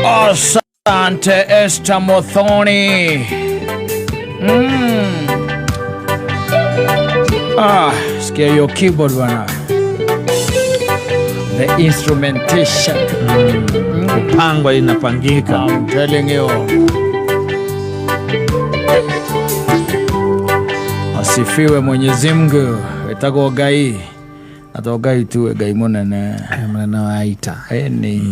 Asante Esther Muthoni. Ah, sikia hiyo keyboard bwana. The instrumentation. Kupangwa inapangika. I'm telling you. Asifiwe Mwenyezi Mungu. Etagwo Ngai. Na to Ngai tu, Ngai munene. Munene wa ita. Ĩni.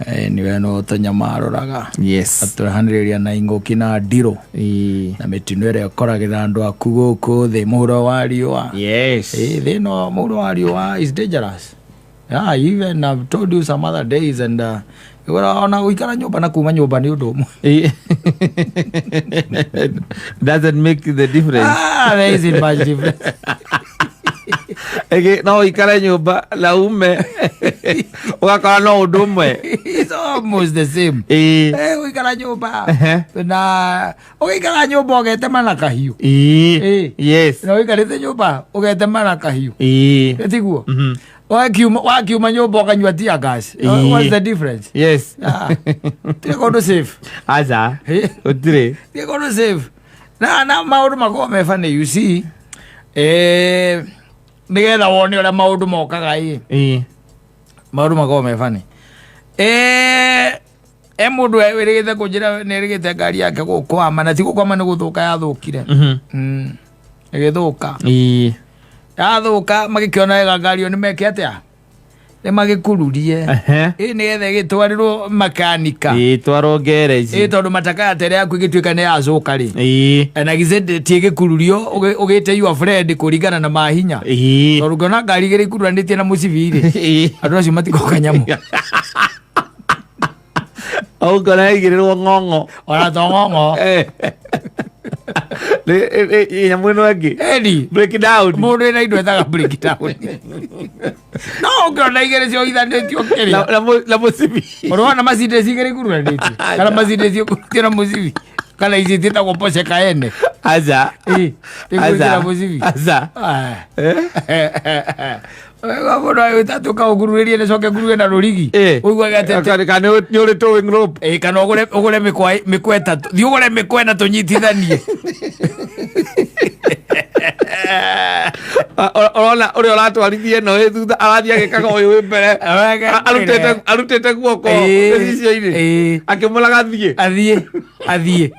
Ĩni we no tũnyamaroraga. Yes. Atũrehanĩrĩria na ingũki na ndirũ. Na mĩtino ĩrĩa ĩkoragĩra andũ aku gũkũ thĩ mũhuro wa riũa. Yes. Ĩ, thĩ ĩno mũhuro wa riũa is dangerous. Yeah, even I've told you some other days and ona gũikara nyũmba na kuma nyũmba nĩ ũndũ ũmwe. Doesn't make the difference. Ah, there isn't much difference. Ĩgĩ, no ũikare nyũmba na ume ũgakora no ũndũ ũmwe. It's almost the same. Ĩĩ. Eh, gũikara nyũmba Ehe. na ũgĩikara nyũmba ũgetema na kahiũ. Ĩĩ. Ĩĩ. Yes. Na ũikarĩte nyũmba ũgetema na kahiũ. Ĩĩ. Tiguo? Wakiuma nyũmba ũkanyua tear gas. Ĩĩ. What's the difference? Yes. Ah, tirĩ kũndũ safe. Aca. Ĩĩ. Gũtirĩ. Tirĩ kũndũ safe. Na maũndũ makoragwo me funny, you see. Eh, nĩgetha wone ũrĩa maũndũ mokaga ĩ. Ĩĩ. Maũndũ makoragwo me funny. Eh, e mũndũ wĩrĩgĩte kũnjĩra nĩ erĩgĩte ngari yake gũkwama, na ti gũkwama, nĩ gũthũka yathũkire. Ĩgĩthũka. Ĩĩ. Yathũka magĩkĩona wega ngari ĩyo nĩ meke atĩa, nĩ magĩkururie. Ehe. Ĩ, nĩgetha ĩgĩtwarĩrwo makanika. Ĩĩ, twarwo ngereji. Ĩ, tondũ matakaya tere yaku ĩgĩtuĩka nĩ yacũka rĩ. Ĩĩ. Na githĩ ti ĩgĩkururio ũgĩte your friend kũringana na mahinya? Ĩĩ. Tondũ ngĩona ngari igĩrĩ ikururanĩtie na mũcibi rĩ, Ĩĩ. andũ acio matikoka nyamũ. Ũngona ĩigĩrĩrwo ng'ong'o. Ona to ng'ong'o. Eh. Nyamũ ĩno ĩngĩ. Eni. Break down. Mũndũ wĩna indo ethaga break down. No ũngĩona igĩrĩ cioithanĩtio kĩrĩa. Na mũcibi. Ũrona Mercedes igĩrĩ ikururanĩtio kana Mercedes ĩkururanĩtio na mũcibi, kana ici ciĩtagwo Porsche Cayenne. Aca. Ĩ, ĩkururanĩtio na Aca. mũcibi. Aca. Ah. Eh? Wega mũndũ agĩta tũkaũkuruhĩrie nĩcoke nguruhe na rũrigi. Ĩ. Ũiguage atĩ Kana nĩ ũrĩ towing rope. Ĩ, kana ũgũre mĩkwa ĩtatũ, thiĩ ũgũre mĩkwa ĩna tũnyitithanie. Ũrona ũrĩa ũratwarithia ĩno ĩ thutha arathiĩ agĩkaga ũyũ wĩ mbere. Wega. Arutĩte guoko Ĩ. gĩcicio-inĩ. Ĩ. Akĩmũraga thiĩ. Athiĩ athiĩ.